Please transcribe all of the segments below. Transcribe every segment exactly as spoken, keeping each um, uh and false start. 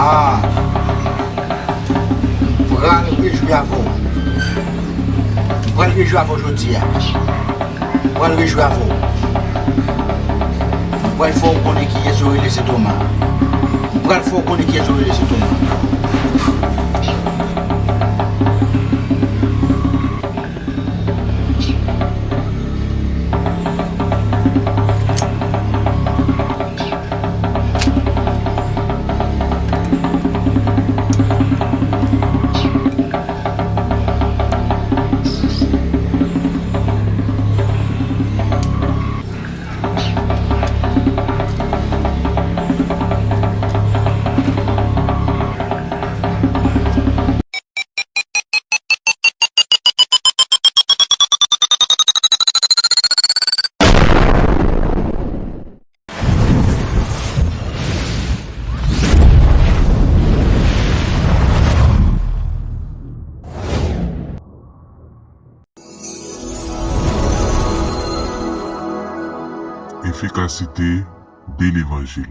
Ah, m pral rejwi avè w. M pral rejwi avè w jodi a. M pral rejwi avè w. M pral fè w konnen kiyès yo rele Sen Toma. M pral fè w konnen kiyès yo rele Sen Toma. Efikasite de levanjil.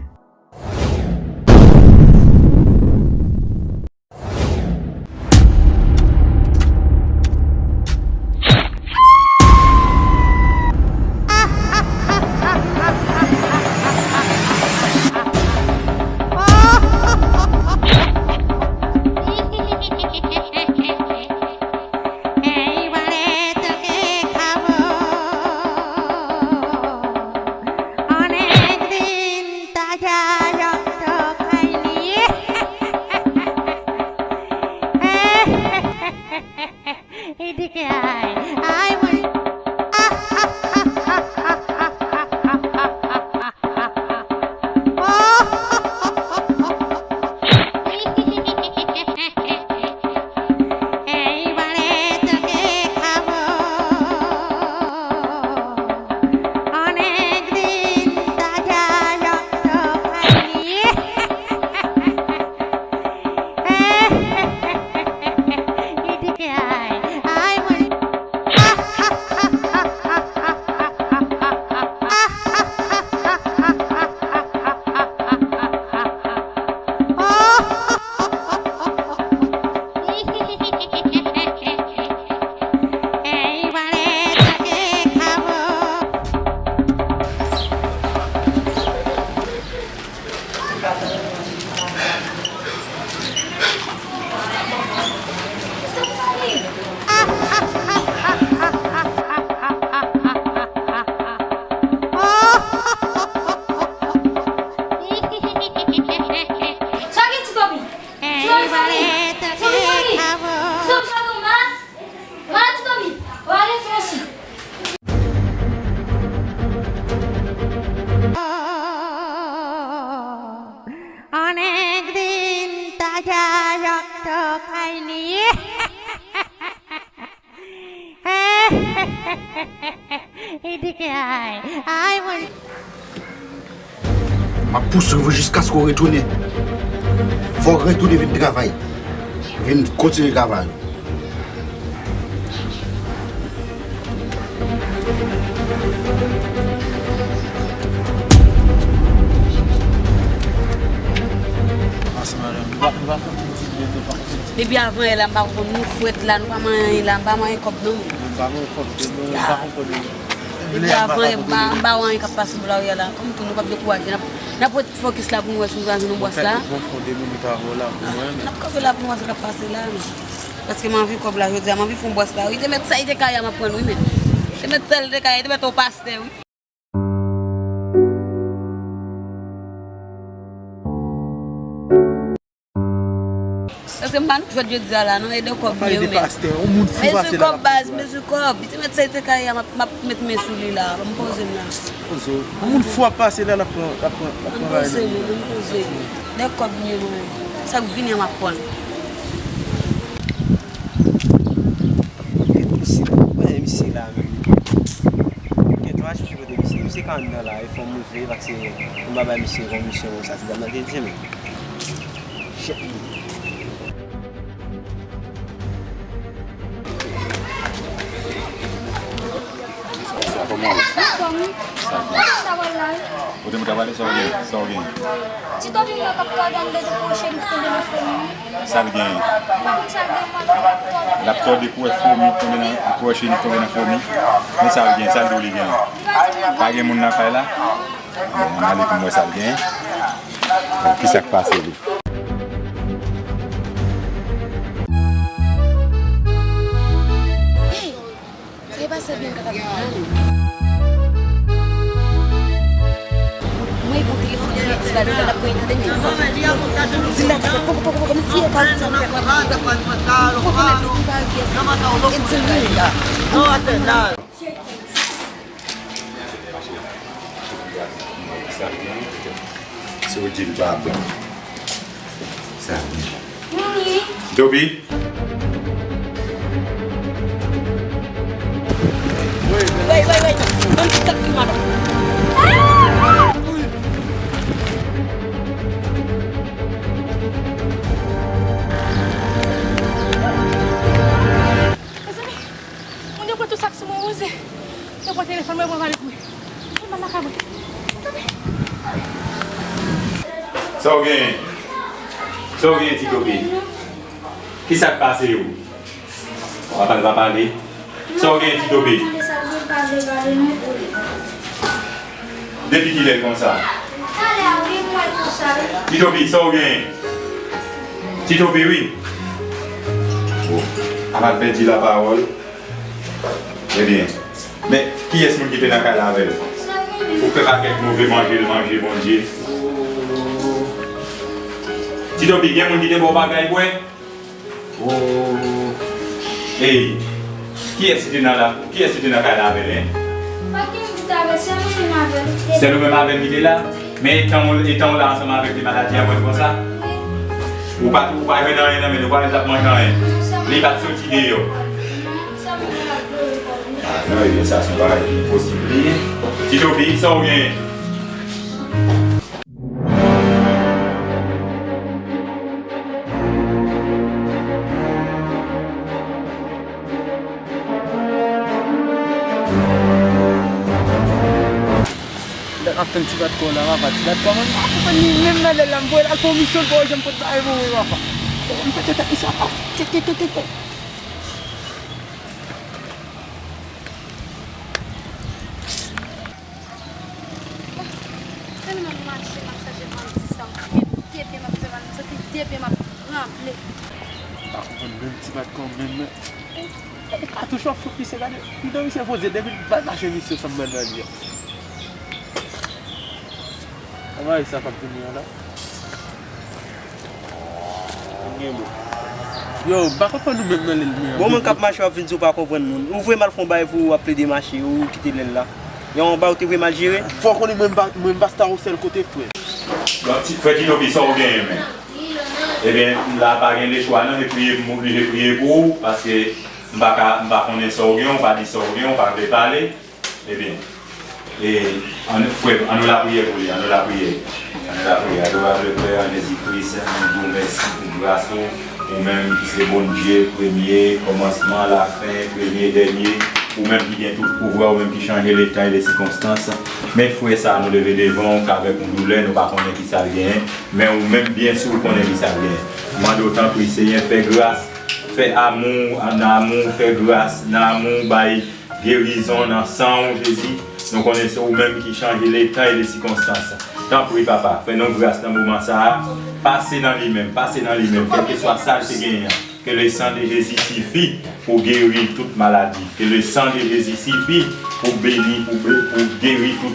Sa gen ti Tomi? Ti Tomi, sa gen? Ti Tomi, sa gen? Ti Tomi, sa gen? Ou malad? Ou malad, ti Tomi? Ou ale fè yon si. An nèg vin taja jòk tokay li. Li di ke ay, ay, mwen. M ap pousuiv ou jiskaske w retounen. Fò w retounen vin travay. Vin kontinye travay ou. Depi avan yè la, m pa konprann nou frèt la, nou pa manyen anyen la, m pa manyen kòb non. M pa manyen kòb, m pa konprann. Depi avan yè, m pa, m pa wè anyen k ap pase bò lari a la. Kòm tou nou p ap dekouraje, n ap, n ap ret fokis la pou nou wè si nou ka jwenn yon bwòs la. Bon, fè de minit avan la pou mwen, men. N ap kanpe la pou nou wè sa k ap pase la, men. Paske m anvi kòb la, jodi a, m anvi fè yon bwòs la, wi. Te mèt sa, li te ka ye a, m ap pran l, wi, men. Te mèt sa, li te ka ye, te mèt yon pastè, wi. Paske m pa nan jwèt jodi a la, non, e de kòb m ye, wi, men. Mezi kòb, baz, mezi kòb. Li te mèt sa, li te ka ye a, m ap, m ap met men sou li la, ban m poze m la. Poze w. Yon moun fou ap pase la, l ap pran, l ap pran, l ap pran bagay nan men. Ban m poze m, ban m poze m. De kòb m ye, mwen. Sa k vini an, m ap pran l. Kote misye, kote misye la menm? Gen twa jou sou kote misye. Misye ka anndan la, e fò m rive, paske m pa bay misye komisyon konsa, ti dam nan te di, men. Shit. Anfòm wi. Sa pral la wi. Kote mwen ta pale, sa w gen? Sa w gen? Ti Toby mwen k ap tòde m depi pwochen li tonbe nan fomi. Sa l gen? M pa konn sa l gen, mwen, l ap tòde. L ap tòde kou wè fomi tonbe nan, pwochen li tonbe nan fomi. Men sa l gen, sa l di w li gen? Pa gen moun nan kay la? Bon, ann ale pou m wè sa l gen. Bon, kisa k pase li? Hey! Sa e pa sèl byen kaka fè ale. Mwen gon telefòn nan men ti la deja l ap pran tande men. Di la deja poko poko poko men ti e ka di sa. Poko nan li pa vyès. E di li. Si w di l pa bon. Sa byen. Dobi. Wey, wey, wey. Ban m ti sak sou madanm. Mezanmi, moun yo pran tout sak sou mwen, Wouze. Yo pran telefòn mwen, yo pran valèt mwen. Yo pran makab mwen. Mezanmi. Sa w genyen? Sa w genyen, Ti Topi? Kisa k pase w? W pa pale, pa pale. Sa w genyen, Ti Topi? Depi kilè l konsa? Titopi, sa w genyen? Titopi, wi. Bon, a pa pèdi lapawòl. Ebyen, men kiyès moun ki te nan kay la avè l? Ou fè pakèt move manje l manje, Bondye. Titopi, gen moun ki te ba w bagay bwè? Oh. Ey, kiyès ki te nan la, kiyès ki te nan kay la avè l, en? Pa gen moun ki te avè l, sèl mwen menm avè l. Sèl ou menm avè l ki te la? Men etan w, etan w la ansanm avè l, te maladi a pran l konsa? Wi. Ou pa, ou pa jwenn anyen nan men l, ou pa jwenn l ap manje anyen? Non, sèl mwen. Li pa t soti deyò? Non, sèl mwen menm ap plore kò m. Ah, non, ebyen, sa se yon bagay ki enposib li ye. Titopi, sa w genyen? Lè ap tann ti bat kò la, papa, ti bat kò, man. Papa, ni menm nan lè la, m voye l al fè yon misyon, l pa janm pot bagay pou mwen, papa. M pete tèt misye, papa. Tèt, tèt, tèt, tèt, tèt. Tèlman m mache, m ap chache bandi sa, m pye, pye, pye, m ap fè mal, m santi de pye m ap tranble. M pa konprann menm ti bat kò menm, men. E, e, katouch w ap fout misye, gade. Pido misye poze depi l bat mache misye sanm bandi a. Anmay sa k ap vini an la. Yo, m pa konprann nou menm nan lènmi an. Bon, moun k ap mache w ap vin di w pa konprann moun. Ou voye m al fè yon bagay pou w ap plede mache, ou kite lè l la. Yon bagay ou te voye m al jere. Fò w konnen mwen m pa, mwen m pa sta yon sèl kote, frè. Bon, ti, frè Tinobi, sa w genyen, men? Ebyen, la pa gen lechwa non, se priye pou, se priye pou ou, paske m pa ka, m pa konnen sa w gen, ou pa di sa w gen, ou pa vle pale. Ebyen, e, ann, frè, ann nou lapriyè pou li, ann nou lapriyè. Ann nou lapriyè. Adorasyon, Pè, an Jezi Kris, nou di w mèsi pou gras ou, ou menm ki se Bondye, premye kòmansman, lafen, premye, dènye, ou menm ki gen tout pouvwa, ou menm ki chanje letan e le sikonstans. Men frè sa a nou leve devan w, k avèk yon doulè, nou pa konnen kisa l genyen, men ou menm byen si w konnen kisa l genyen. Mande w tanpri, Senyè, fè gras, fè amou, nan amou, fè gras, nan amou, bay gerizon nan san w, Jezi. Nou konnen se ou menm ki chanje letan e le sikonstans. Tanpri, Papa, fè nou gras nan moman sa a. Pase nan li menm, pase nan li menm, kèlkeswa sa l te genyen an. Que le sang de Jésus suffit pou geri tout maladi. Que le sang de Jésus suffit pou beni, pou, pou geri tout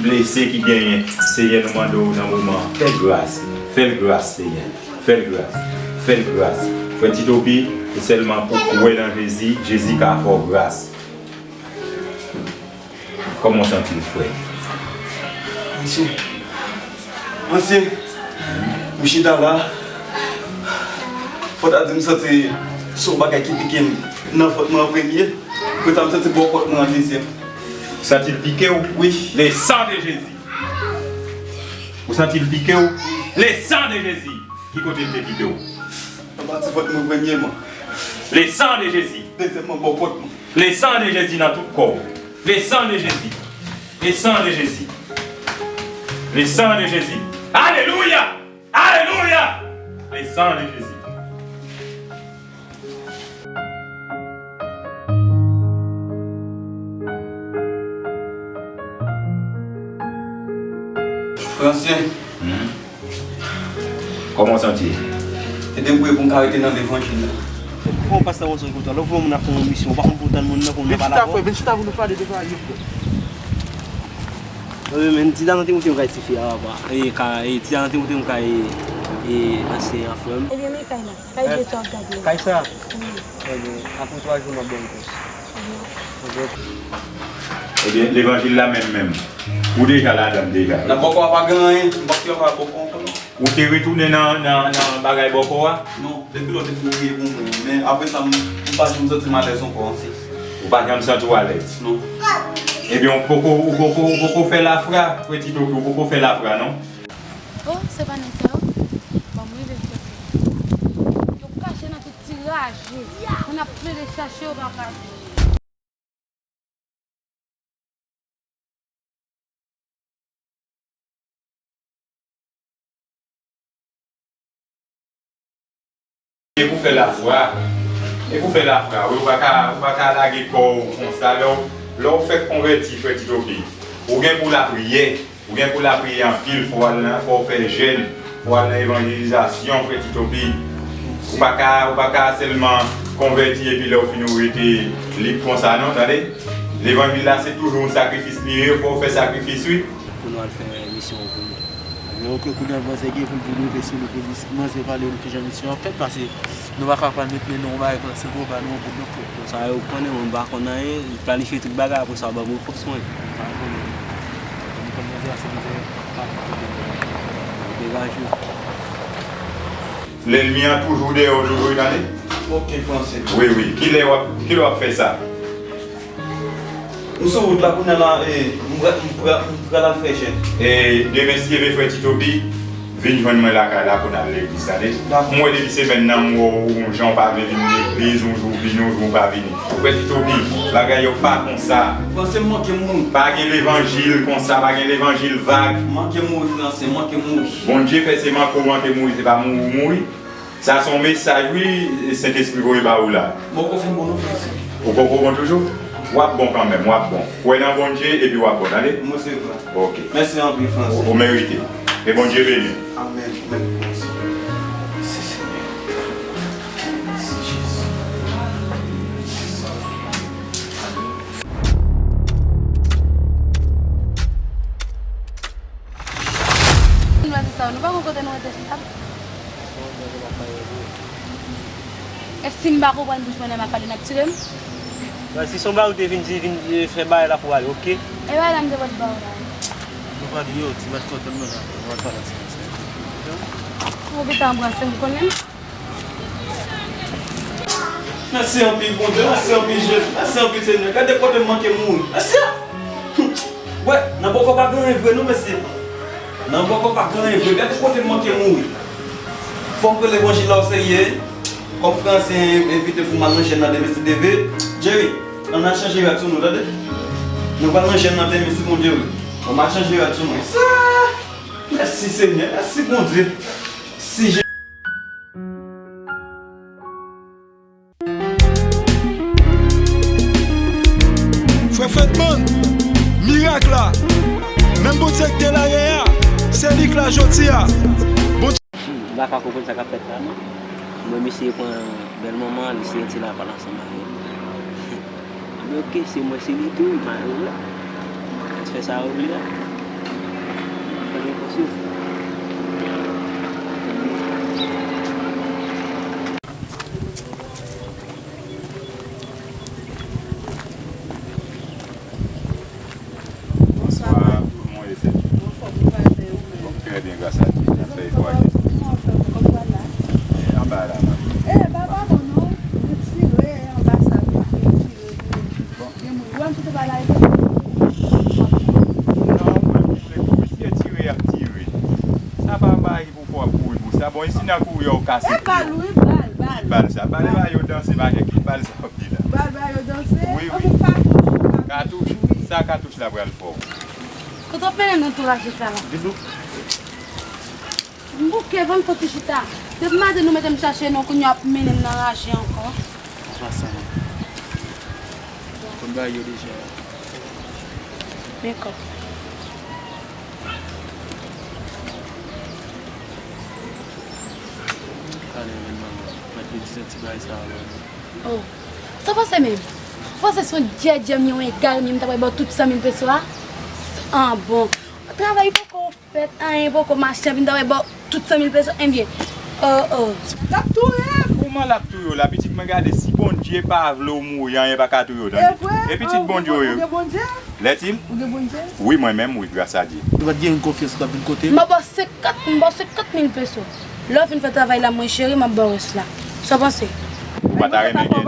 blese ki genyen. Senyè, nou mande w nan moman an, fè l gras. Fè l gras, Senyè. Fè l gras. Fè l gras. Frè Titopi, se sèlman pou kwè nan Jezi, Jezi ka fè w gras. Kòman w santi w, frè? Ansyen. Ansyen. M chita la. Fò ta di m santi se yon bagay ki pike m nan vant mwen an premye. Apre sa, m santi bò kòt mwen an dezyèm. Ou santi l pike w? Wi. Le sang de Jésus. Ou santi l pike w? Le sang de Jésus. Ki kote l te pike w? Anba ti vant mwen premyèman. Le sang de Jésus. Dezyèmman, bò kòt mwen. Le sang de Jésus nan tout kò w. Le sang de Jésus. Le sang de Jésus. Le sang de Jésus. Alléluia. Alléluia. Le sang de Jésus. Fransè. Hmm. Kòman w santi? Ede m priye pou m ka rete nan levanjil la. Kòman pastè Wonson kontan? Lè w voye moun ap fè yon misyon, ou pa konn pou w tann moun nan, pou moun nan pale avè w? Vin chita pou nou pale de bagay yo, frè. Wi, men ti Dalan te montre m kay tifi a, papa. E, ka, e, ti Dalan te montre m kay, e, ansyen an, frè m. Ebyen, men kay la. Kay de sa w ap gade. Kay sa? Wi. Ebyen, apre twa jou, m ap ba w repons. Ebyen, levanjil la menm, menm. Ou deja ladan l deja. Nan bòkò a pa gen anyen, m p ap fè bòkò ankò non. Ou te retounen nan, nan, nan bagay bòkò a? Non, depi lè w te fin priye pou mwen. Men apre sa, m, m pa janm santi m alèz ankò ansanm. Ou pa janm santi w alèz? Non. Ebyen, ou poko, ou poko, ou poko fè lafra, frè Tito, ou poko fè lafra, non? Oh, se pa nèg sa yo? Ban m rive, frè. Yo kache nan tout ti raje. Moun ap plede chache, yo pa ka jwenn. E pou fè lafwa, e pou fè lafwa, wi, ou pa ka, ou pa ka lage kò w konsa. Lè w, lè w fèk konvèti, frè Tito P, ou gen pou lapriyè, ou gen pou lapriyè anpil, fò w al nan, fò w fè jèn, fò w al nan evanjelizasyon, frè Tito P. Ou pa ka, ou pa ka sèlman konvèti epi lè w fini ou rete lib konsa, non, tande? Levanjil la, se toujou yon sakrifis li ye, fò w fè sakrifis, wi. Pou nou al fè misyon pou nou. Men oke, kounye a l panse gen pou l vin rive sou nou pou li manzè pale nou kijan misyon an fèt, paske nou pa ka pral met men nan yon bagay konsa, se pou yo ba nou yon kout nan frè. Bon, sa yo konnen, mwen m pa konn anyen, planifye tout bagay, apre sa, ban m repons mwen. Sa yo konnen. Mwen konn manzè a se manzè pa kote degaje. Lènmi an toujou dèyè w toujou, wi, tande? Oke, Fransè. Wi, wi. Kilè w ap, kilè w ap fè sa? M sou wout la kounye a la, e, m pra-, m pra-, m pral al fè jèn. E, demen, si Dye vle, frè Tito P, vin jwenn mwen lakay la pou n al legliz, tande? Dakò. M wè depi semèn nan, m wè w, yon jan w pa vle vin legliz, yon jou w vini, yon jou w pa vini. Frè Tito P, bagay yo pa konsa. Fransè, m manke mouri. Pa gen levanjil konsa, pa gen levanjil vag. M manke mouri, Fransè, m manke mouri. Bondye fè se manke w manke mouri, se pa mouri w mouri. Sa se yon mesaj, wi, Sentespri voye ba ou la. Mwen poko fin bon non, Fransè. Ou poko bon toujou? W ap bon kanmenm, w ap bon. Kwè nan Bondye epi w ap bon, tande? Mwen se vre. Oke. Mèsi anpil, Fransè. Ou, ou merite. Ke Bondye beni w. Amèn. Amèn, Fransè. Mèsi, Senyè. Mèsi, Jezi. Nou pa konn kote nou rete stab. E si m pa konprann bouch mwen lè m ap pale, n ap tire m? Bon, si se yon bagay ou te vin di, vin, eh, fè bagay la pou w ale, oke? E bagay la m te pot ba w la. Nou pale yo, ti bat kòdòn mwen la, nou pral pale ti mesye. Ou gentan anbrase m, ou konnen m. Mèsi anpil, Bondye, mèsi anpil, Jezi, mèsi anpil, Senyè. Gade kote m manke mouri. Mèsi! Wè, nan bòkò pa gen anyen vre non, mesye. Nan bòkò pa gen anyen vre. Gade kote m manke mouri. Fò m pran levanjil la oserye. Kòm frè an se envite pou m al nan jèn nan demen si Dye vle. Jerry, ann al chanje rad sou nou, tande? Nou pral nan jèn nan demen si Bondye vle. Bon, m al chanje rad sou mwen. Sa! Mèsi, Senyè. Mèsi, Bondye. Si je Frè Fredman, mirak la, menm Bondye ki te la yè a, se li k la jodi a. Bondye. M pa ka konprann sa k ap fèt la non. Mwen, misye pran bèl manman, misye di l ap pale ansanm avè l. Ebyen, oke, se mwen, se li tou, m ale la. Transfè sa yo vle a. Fè gen konsyon. Bonswa. Kòman w ye, sè? Anfòm, ou pral byen, ou menm? Trè byen, gras a Dye. N ap fè efò a Jezi. Kòman w fè, kòman w pral la? Eh, anba la, manmi. Eh, pa, pa bon non. Ou tire anba sa, ou tire, ou tire. Bon. Gen moun, ou wè m sot anba la, e bon. Non, mwen, m vle pou misye tire, y ap tire. Sa pa yon bagay ki pou fè w ap kouri pou sa. Bon, e si nan kouri a, ou kase pye w? E bal, wi, bal, bal. Bal sa. Bal ba yo danse, pa gen ki bal sa ap di la. Bal ba yo danse? Wi, wi. Ou katouch, ou katouch. Katouch? Wi. Sa katouch la pral fè w? Kote w ap mennen nou tou raje sa la? Vin nou. M bouke, ban m fon ti chita. Depi maten nou mete m chache nou, kounye a w ap mennen m nan raje ankò. An pasan, konn bagay yo deja. Men kòb. Talè menm manman, mèt vin ti senti bagay sa a la. Oh. Sa w panse menm? Ou panse se yon djèdjè m, yon egal m ye, m ta pral ba w tout san mil peso a? An bon. Travay poko fèt, anyen poko mache, epi m ta pral ba w tout san mil peso, enbyen. Oh, oh. L ap touye m! Kouman l ap touye w la? Pitit mwen, gade, si Bondye pa vle w mouri, anyen pa ka touye w, tande. E vre? E pitit Bondye w ye. Ou gen Bondye? Lètil? Ou gen Bondye? Wi, mwen menm, wi, gras a Dye. Ou pa t gen konfyans ou t ap vin kote m? M ap ba w senkant, m ba w senkant mil peso. Lè w fin fè travay la, mwen cheri, m ap ba w rès la. Sa w panse? Ou pa ta renmen gen.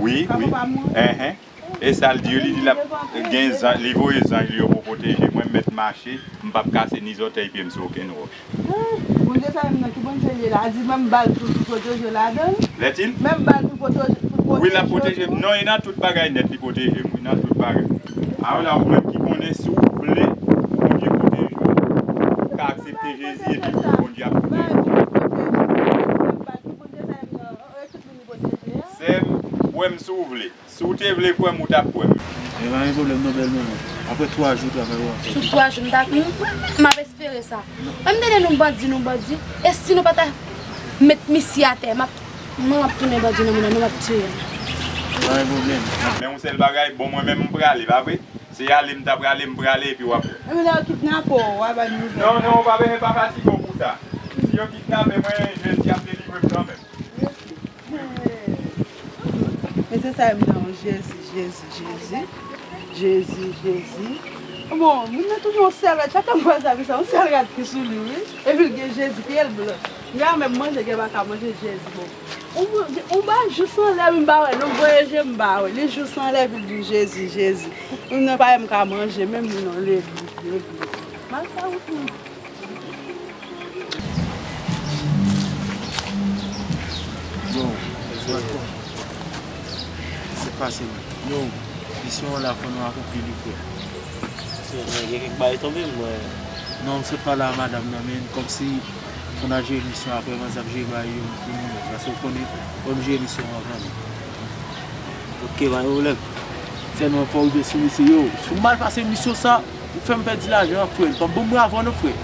Wi, wi. Enhen. E sa l di yo, li di l ap gen zanj, li voye zanj li yo pou pwoteje mwen, m mèt mache, m p ap kase ni zòtèy pye m sou okenn wòch. Ah, Bondye sa menm nan, ki Bondye l ye la? Di menm bal tou, pou pwoteje w ladan l? Lètil? Menm bal pou pwoteje, pou pwoteje w tou? Wi, l ap pwoteje m. Non, e nan tout bagay nèt li pwoteje m, wi, nan tout bagay. Alò la, ou menm ki konnen, si w vle pou Bondye pwoteje w, ou ka aksepte Jezi epi Bondye ap pwoteje w. Sè m, kwè m si w vle. Si w te vle kwè m, ou t ap kwè m. E pa gen pwoblèm non, bèl manman. Apre twa jou travay w ap fè. Sou twa jou, m t ap, m, m ap espere sa. Mwen m tande nou bandi, nou bandi. E si nou pa ta met misye atè, m ap, mwen m ap tounen bandi nan men nou, m ap tiye l. Pa gen pwoblèm. Men yon sèl bagay, bon, mwen menm m prale, pa vre? Se ale m ta prale, m prale, epi w ap wè. Epi lè yo kidnape w, w a ba n nouvèl. Non, non, ou pa bezwen pa fatige w pou sa. Si yo kidnape mwen, Jezi ap delivre m kanmenm. Men se sa m nan, Jezi, Jezi, Jezi. Jezi, Jezi. Bon, moun nan toujou yon sèl rad. Chak tan m pase avè sa, yon sèl rad ki sou li, wi. Epi l gen Jezi, pye l blan. Gen menm manje, gen pa ka manje, Jezi, bon. On, on ba jous anlè, wi, m pa wè. Non, voye je m, m pa wè. Li jous anlè, epi l di, Jezi, Jezi. Moun nan pa wè m ka manje, menm moun nan legliz, legliz. Mal sa ou tou. Yo, se pase, yo, misyon an la fò nou akonpli li, frè. Gen kèk bagay tonbe m wè. Non, m sot pale a madanm nan, men kòmsi fò n al jere misyon apre, manzè ap jere bagay yo pou nou menm. Paske w konnen, fò nou jere misyon an avan menm. Ok, pa gen pwoblèm. Sèlman fò w rive sou misye, yo. Si w mal pase misyon sa, ou fè m pèdi lajan an, frè. Li p ap ban m avan non, frè.